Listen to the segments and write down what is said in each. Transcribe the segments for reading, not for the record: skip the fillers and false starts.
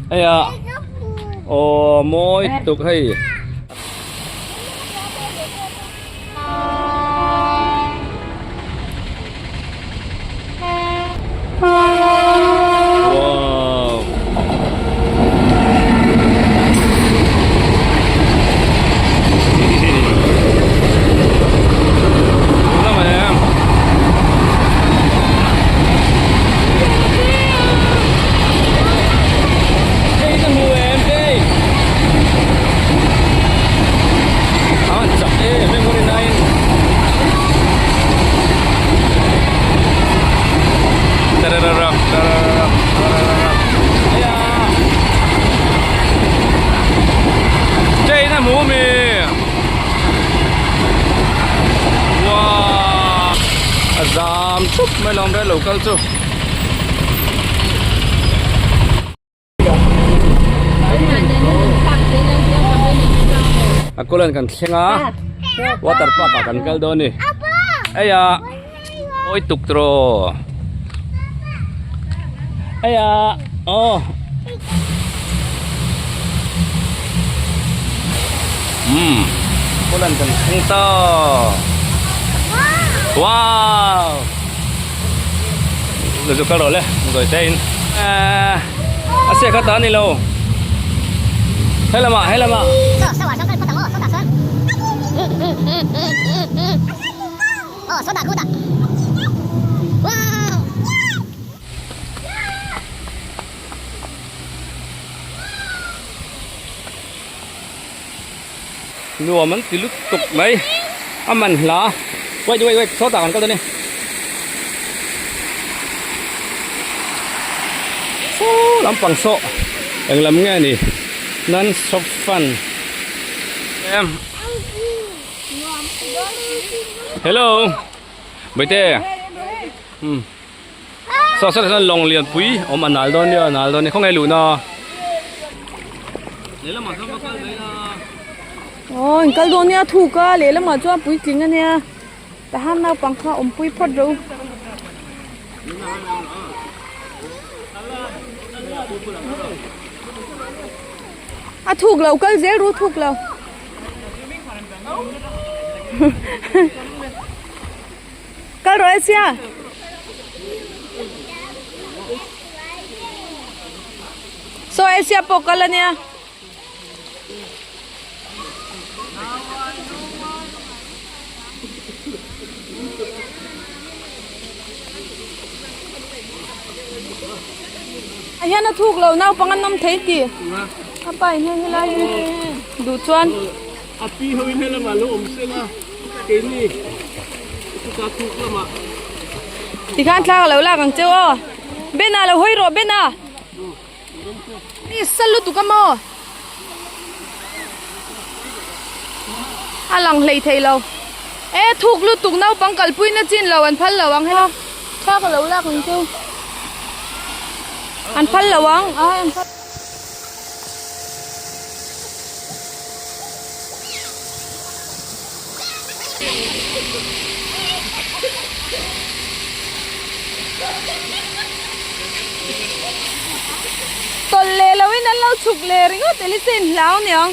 Hei a aw mawi tuk hei. Wow. Lama em. Hei ka hmu em hei. An chak em em ngawt in. Tarararam tarararam tarararam. Aya. China hmu mi. Wow. A zam thup mai lawm rel lo kal chu. A kawlan kan thleng a water park ah kan kal dawn a ni eia awi tuk tawh eia aw umm kawlan kan thleng ta wow. Zu kal rawh le zawi te in a se kha ta a ni lo he lamah he lamah nuam an ti lutuk mai a man hla wait wait wait sawtah kan kal dawn e saw lampang saw eng lam nge ni non stop fun em hello baite um saw saw saw lawng lian pui awm a nal dawn nia a nal dawn nia khawnge luhna lehlamah chuan va kal mai la aw in kal dawn nia thuk a lehlamah chuan puitling a nia tahan naupang kha awmpui phawt rawh u. A thuk lo kal zel ru thuk lo. Kal rawh e sia. Saw Asia pawh kal a nia. A hian a thuk lo naupang an awm thei tih a pa in hei helai hi duh chuan. A pi ho in helamah lo awm seng a keini chutah thuk lamah. Tikhan thla ka lo lak ang cheu aw. Bena lo hawi rawh Bena. Ni sal lutuk a maw? A lang hlei thei lo. E thuk lutuk naupang kalpui na chin lo an phal lo ang hello. Thla ka lo lak ang chu. An phal lo ang. Ai an phal. Tawlh leh loin an lo chhuk leh ringawt Elisa in hlau aniang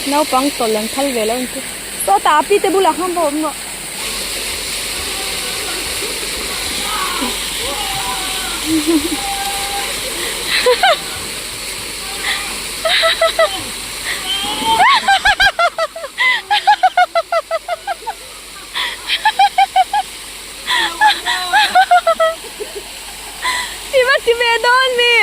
naupang tawlh an phal ve lo ang chu sawtah a pi te bulah khan va awm rawh. I va ti ve dawn mi?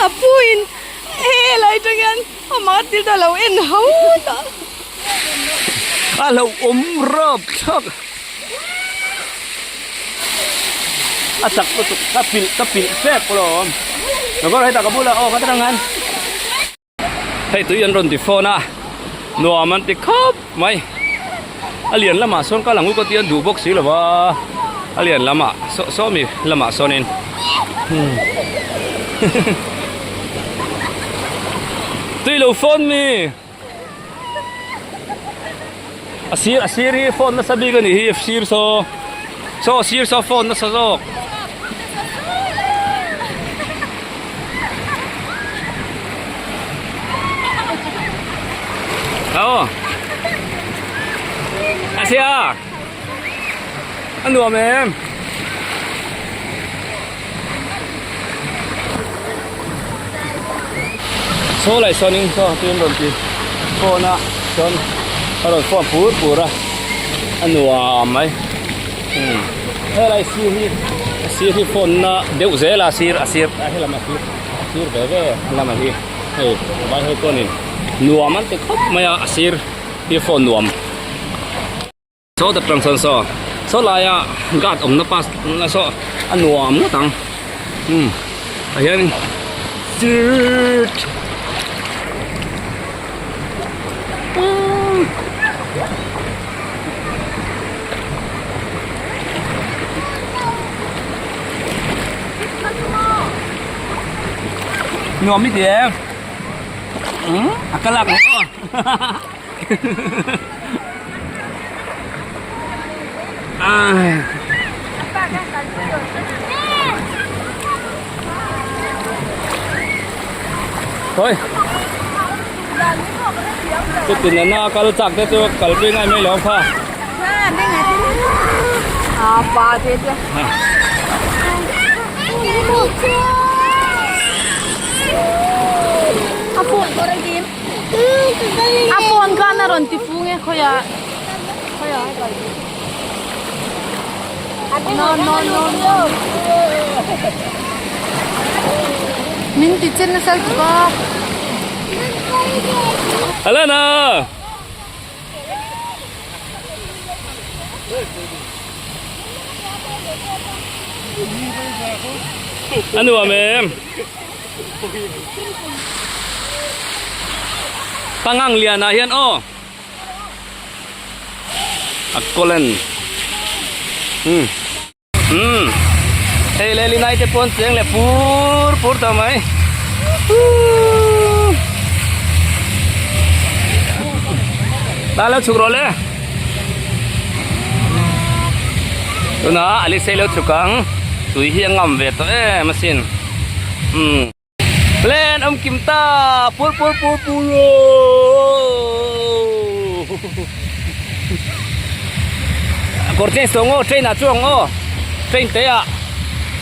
A pu in helai tang hian amah thil te a lo en ho ta. A lo awm rap thlak. A chak lutuk ka pilh ka pilh pek pawh lo awm. Ka hetah ka bulah aw ka ta rang an. Hei tui an rawn ti fawn a nuam an ti khawp mai a lian lamah sawn kal ang u ka ti an duh bawk si lo va a lian lamah saw sawmi lamah sawnin tui lo fawn mi a sir a sir hi phone nasa bik a nih hi sir saw. Saw sir saw phone nasa zawk. Aw. Asia. A nuam em. Saw lai sawnin saw tin rawn ti phone a chuan a rawn phone pur pur a a nuam mai umm helai sir hi a sir hi phone na deuh zel a sir a sir a helam a sir a sir ve ve lamah hi hei vai ho pawhin nuam an ti khawp mai a a sir hi phone nuam. Saw ta tang sawn saw saw laia guard awmna pass na saw a nuam ngawt ang umm tah hianin chirrrtt umm nuam i ti em umm a kal ang aw hahaha. Thôi. Cái tiền là na kal chak te chu kal pui ngai mai lo kha. À, pa thế chứ. A phone ko rin kim. A phone khan a rawn ti fung e khawiah khawiah a kal no no no no min ti chen nasa lutuk a. Alana. A nuam em. Pangang lian ah hian aw a kawlen umm umm hei leh linai te pawh an cheng leh pur pur ta mai uuhh ta lo chhuk rawh le tunah a lisei lo chhuk ang tui hi a ngam ve tawh em asin. Umm. Plan awm kim ta pur pur pur pur Kawr change tawh ngaw train ah chuang aw train te ah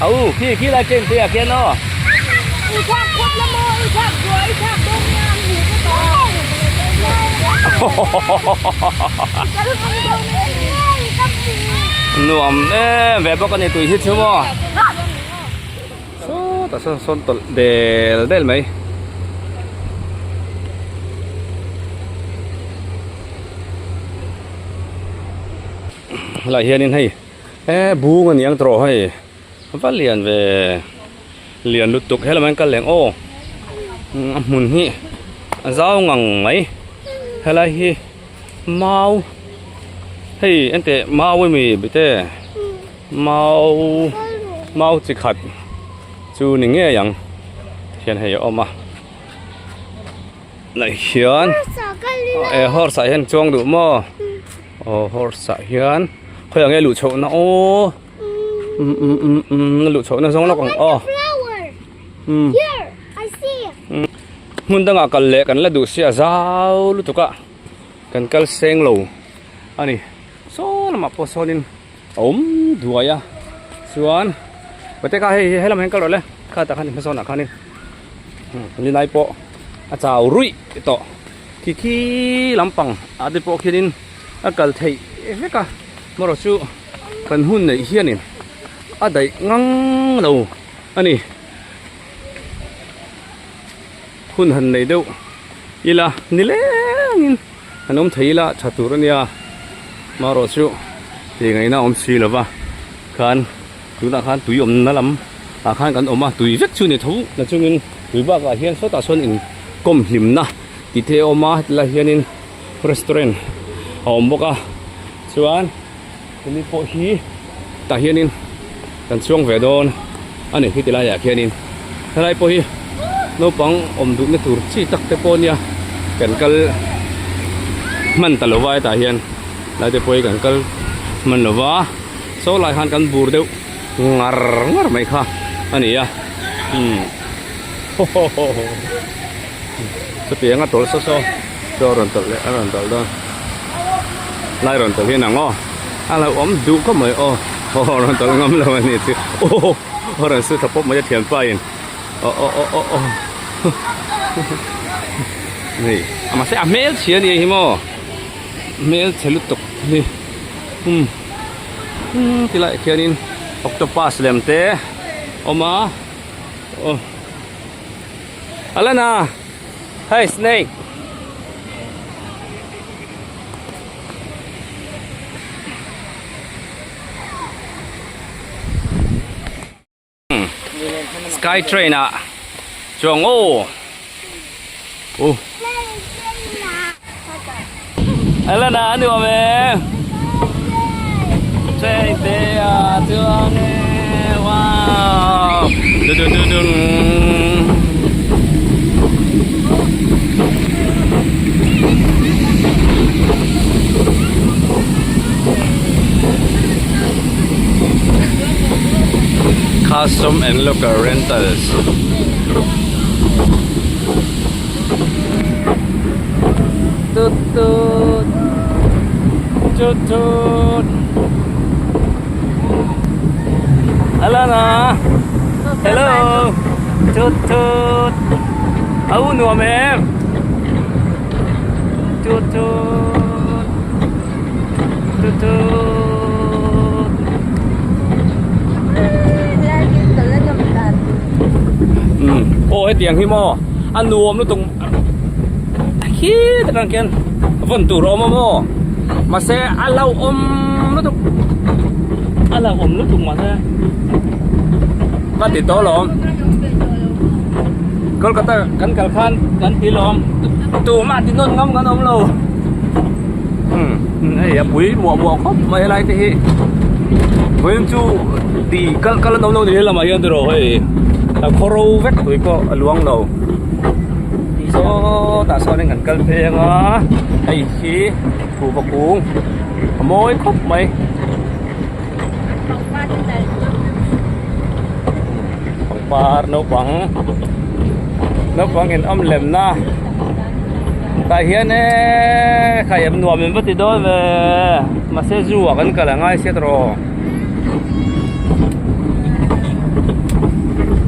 au khi khi lai train te ah khian aw. Nuam em ve bawk a ni tui hi chu maw. Sawtah sawn sawn tawlh del del mai. Helaiah hianin hei eh bung a ni ang tawh hei va lian ve lian lutuk helamah hian kal leh ang aw a hmun hi a zau ngang mai helai hi mau hei enteh mau ami bite. Mau mau chi khat chu ni ngei ang hian hei a awm a lah hian eh horse ah hian chuang duh maw aw horse ah hian khawiah nge luh chhoh na aw um um um um luh chhoh na zawng lawk ang aw um hmun dangah kal leh kan la duh sia zau lutuk a kan kal seng lo a ni. Saw lamah pawh sawnin a awm duai a chuan pate kha hei he lamah hian kal rawh le kha tah khan hmasawnah khanin ni lai pawh a chau ruih tawh khi khi lampang ah te pawh khianin a kal theih vek a amaherawh chu kan hun neih hianin a daih ngang lo a ni hun han nei deuh ila nilengin. An awm thei ila tha tur a nia marawh chu tih ngaihna a awm si lo va khan tunah khan tui awmna lam ah khan kan awm a tui vek chu ni tho na chungin tui bakah hian sawtah sawn inkawm hlimna tih te a awm a hetilai hianin restaurant a awm bawk a chuan hemi pawh hi tah hianin kan chhuang ve dawn a ni heti laiah khianin helai pawh hi naupang awm duhna tur chi tak te pawh a nia kan kal hman ta lova hetah hian lai te pawh hi kan kal hman lova. Saw lai khan kan bur deuh ngar ngar mai kha a ni a umm chutiang a tawlh saw saw chaw a rawn tawlh leh a rawn tawlh dawn lai rawn tawlh hian ang aw a lo awm duh khawp mai aw aw rawn tawlh ngam lo a ni chu aw a rawn su tha pawp mai a thianpa in aw aw aw aw aw hei mahse a hmelchhia a ni hi maw hmelchhe lutuk hi umm umm ti laiah khianin octopus lem te a awm a aw Alana hei snake Sky train ah chuang aw uh Alana a nuam e train te ah chuang e wow dun dun dun dun Custom and Local Rentals Tut tut Tut tut Alana Hello Tut tut Au nuam em Tut tut Tut tut Umm aw hetiang hi maw a nuam lutuk khi takah khian vawn tur a awm a maw mahse a hlauhawm lutuk a hlauhawm lutuk mahse ka ti tawh alawm Kolkata kan kal khan kan ti lawm tumah ti nawn ngam kan awm lo umm hei a pui muah muah khawp mai helai te hi vawiin chu ti kal kal an awm lo ni helamah hian tiraw hei a khaw ro vek tui pawh a luang lo sawtah sawn in kan kal phei anga hei hi kuhva kung a mawi khawp mai. Pangpar naupang naupang in awm lem na tah hian e khai em nuam in va ti dawn ve mahse zoo ah kan kal a ngai sia tawh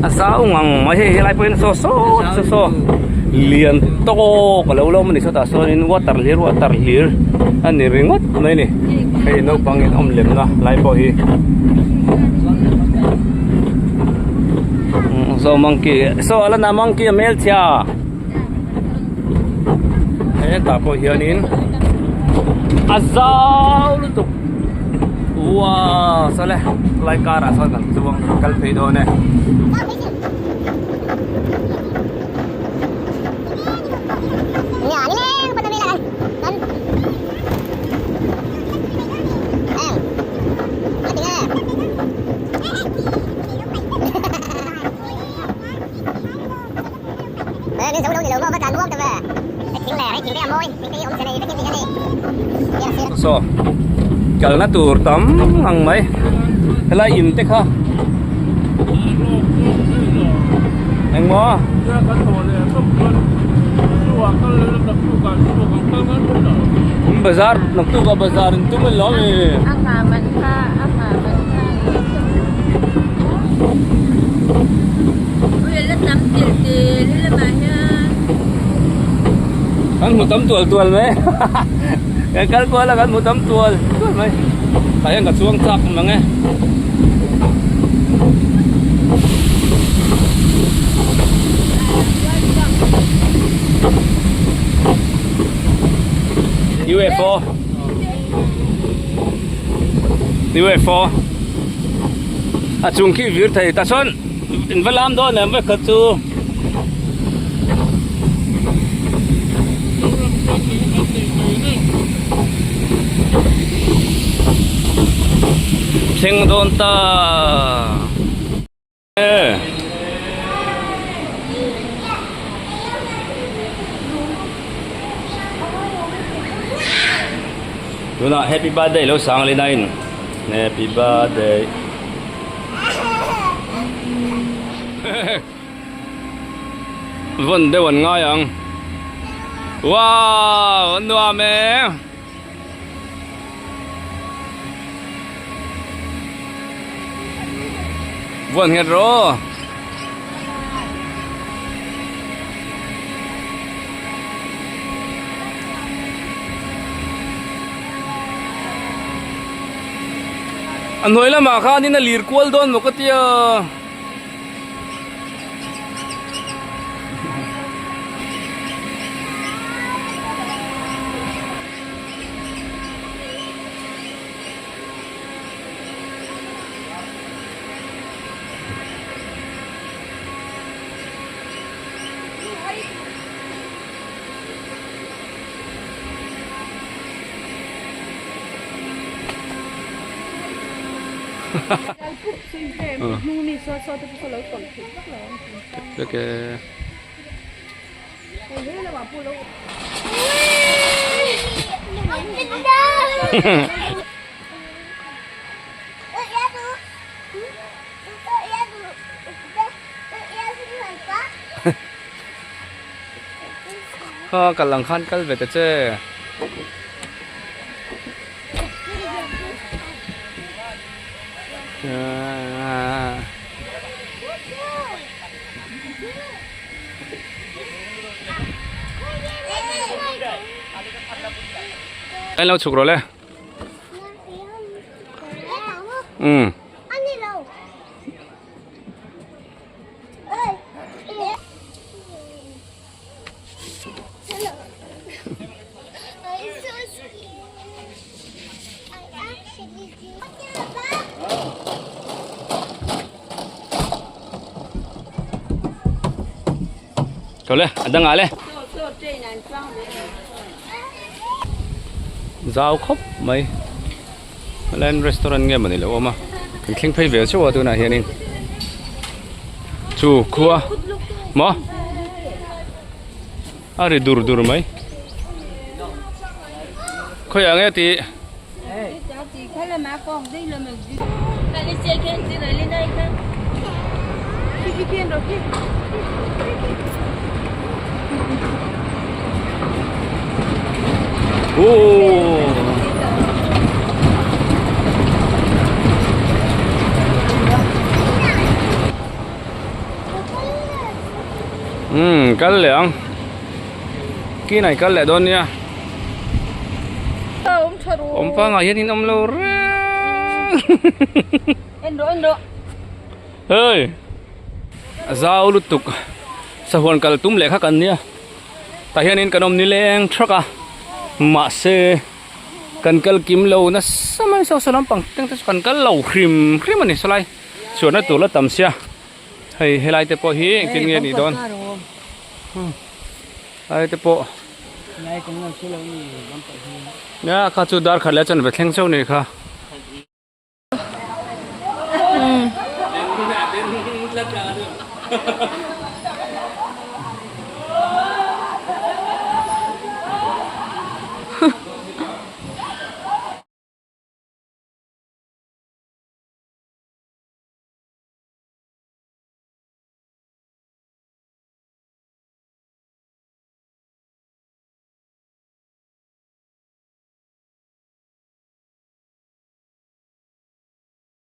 a zau ngang mai hei helai pawh hian saw saw saw saw lian tawk a lo la awm a ni sawtah sawnin water hlir water hlir a ni ringawt mai a ni hei naupang in awm lem na lai pawh hi saw monkey saw a la na monkey a hmelchhia hetah pawh hianin a zau lutuk wow sawle lai car ah sawn kan chuang kal phei dawn e. Saw kalna tur tam ang mai helai in te kha engmaw bazar naktuk a bazar in tum a lo mi. Kan hmu tam tual tual mai kan kal kual a kan hmu tam tual tual mai tah hian ka chuang chak mang e. UFO UFO a chung khi vir thei ta chuan in va lam dawn em vek kha chu. Thleng dawn ta. Tunah happy birthday lo sang leh na in. Happy birthday. Vawn deuh an ngai ang. Wow, an nuam e. Vawn nghet rawh. A hnuai lamah khanin a lir kual dawn maw ka tia. Kha kal ang khan kal ve ta che. Anh lo chhuk rồi le. Ừ. Tho le a dangah le zau khawp mai helai restaurant nge mawni lo awm a kan thleng phei ve chauh a tunah hianin chu khua maw a ri dur dur mai khawiah nge tih. Umm kal leh ang kinah i kal leh dawn nia. Awm pangah hian in awm lo reng. En rawh en rawh. Hei a zau lutuk sahuan kal tum leh kha kan nia tah hianin kan awm nileng thak a mahse kan kal kim lo nasa mai saw saw lampang teng te chu kan kal lo hrim hrim a ni sawlai chhuahna tur la tam sia hei helai te pawh hi engtin nge nih dawn helai te pawh. Nia kha chu dar khat leh chuan ve thleng chauh ni kha.